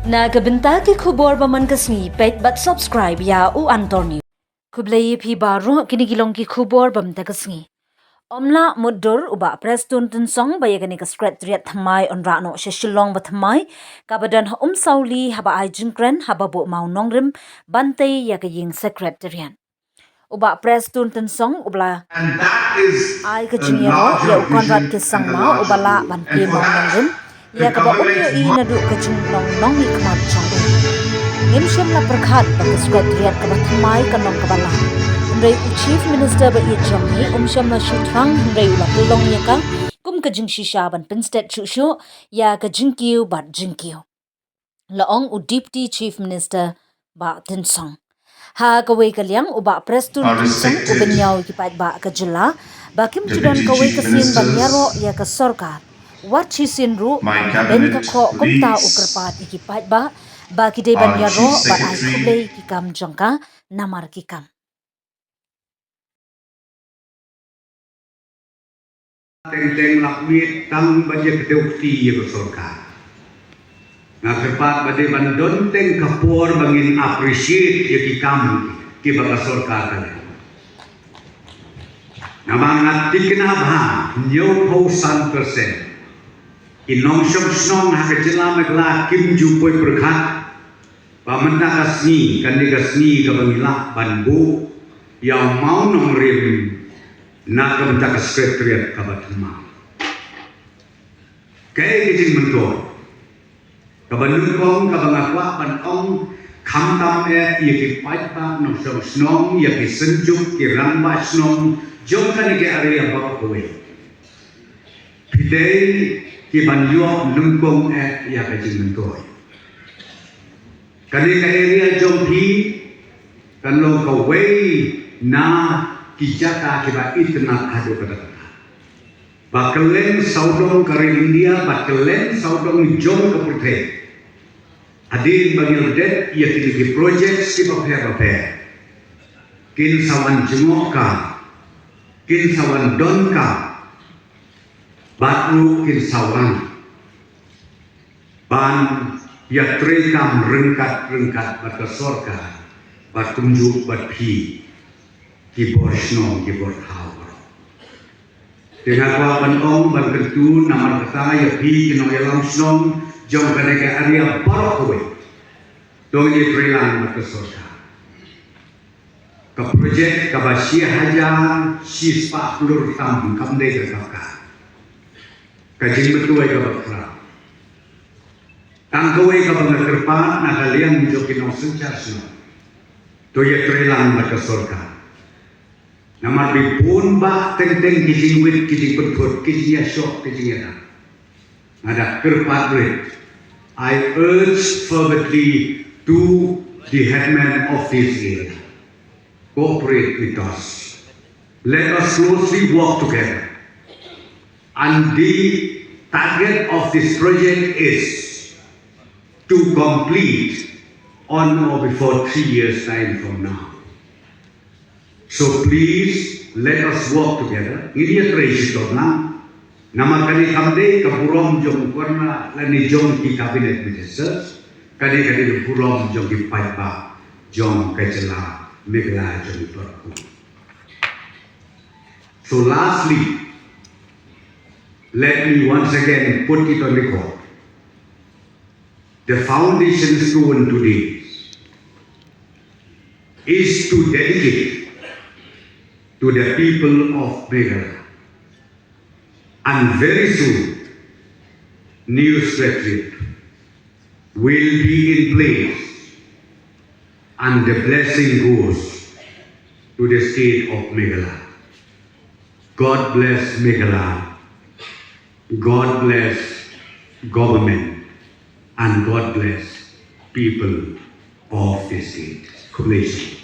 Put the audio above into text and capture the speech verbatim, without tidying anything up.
Na ka bynta ki khubor ba man ka sngi, peit bad subscribe ïa U Antor News. Khublei ïa phi baroh, kine ki long ki khubor ba mynta ka sngi. Ym lah mutdur, u Bah Prestone Tynsong ba ïa kane ka Secretariat thymmai un rah noh sha Shillong ba thymmai, kaba don ha Umsawli, haba ai jingkren haba buh mawnongrim ban tei ïa ka ïing Secretariat. U Bah Prestone Tynsong uba la And that is ai ka the jingïaroh larger ïa u Conrad vision K and the Sangma uba larger lah goal. Ban And plie for that, mawnongrim ïa kaba um ïohi naduh ka jinglong nongmihkhmat jong u. Ngim shym la pyrkhat ba ka Secretariat kaba thymmai kan long kaba lah. Hynrei u Chief Minister ba ïeit jong ngi um shym la shu thrang, hynrei u la pynlong ïa ka kum ka jingshisha ban pynstet shuh shuh ïa ka jingkiew bad jingkiew, la ong u Deputy Chief Minister Bah Tynsong. Ha kawei ka liang, u Bah Prestone Tynsong u pynïaw ïa ki paidbah ka jylla ba kim ju don kawei ka sien ban ïaroh ïa ka sorkar. Wat shisien ruh, ban ka khoh kumta u kyrpad ïa ki paidbah ba ki dei ban ïaroh bad ai khublei ïa ki kam jong ka namar ki kam teng teng la miet tang ba ïa kdew kti ïa ka sorkar. Nga kyrpad ba dei ban don teng ka por ba ngin appreciate ïa ki kam kiba ka sorkar ka leh. Namar nga thikna ba hynñiewphew san percent ki nongshong shnong ha ka jylla Meghalaya kim ju poi pyrkhat ba mynta ka sngi kan dei ka sngi kaba ngi lah ban buh ïa u mawnongrim na ka bynta ka Secretariat kaba thymmai. Kaei ka jingmyntoi kaba nyngkong kaba nga kwah ban ong, khamtam eh ïa ki paidbah nongshong shnong, ïa ki synjuk, ki rangbah shnong jong kane ka area baroh kawei. Phi dei ki ban ïoh nyngkong eh ïa ka jingmyntoi. Kane ka area jong phi kan long kawei na ki jaka kiba itynnad haduh katta katta. Ba kylleng sawdong ka ri India, ba kylleng sawdong jong ka pyrthei, hadien ba ngi la dep ïa kine ki projects kiba pher bapher, kin sa wan jngoh ka, kin sa wan don ka, bad ruh kin sa wan ban ïatreikam ryngkat ryngkat bad ka sorkar, bad kumjuh bad phi ki bor shnong, ki bor thaw baroh. Te nga kwah ban ong ban kyntu namar kata ïa phi ki nongïalam shnong jong kane ka area baroh kawei, to ïatreilang bad ka sorkar. Ka project kaba shi hajar shispah klur tam kam dei ka kapkap. Ka jingmyntoi kaba khraw. Tang kawei kaba nga kyrpad na ka liang jong ki nongsynshar shnong, to ïatreilang bad ka sorkar. Namar ba bun bah teng teng ki jingwit, ki jingpynthut, ki jingïashoh, ki jingïada. Nga da kyrpad rit, I urge fervently to the headman of this area, cooperate with us. Let us closely work together. And the target of this project is to complete on or before three years' time from now. So please, let us work together. Ngin ïatrei shitom lang. Namar kane kam dei ka burom jong u Governor lane jong ki Cabinet Ministers. Kane ka dei ka burom jong ki paidbah jong ka jylla Meghalaya jong ngi baroh. So lastly, let me once again put it on record. The foundation stone today is to dedicate to the people of Meghalaya. And very soon, new secretariat will be in place, and the blessing goes to the state of Meghalaya. God bless Meghalaya. God bless government. And God bless people of the state. Khublei shibun.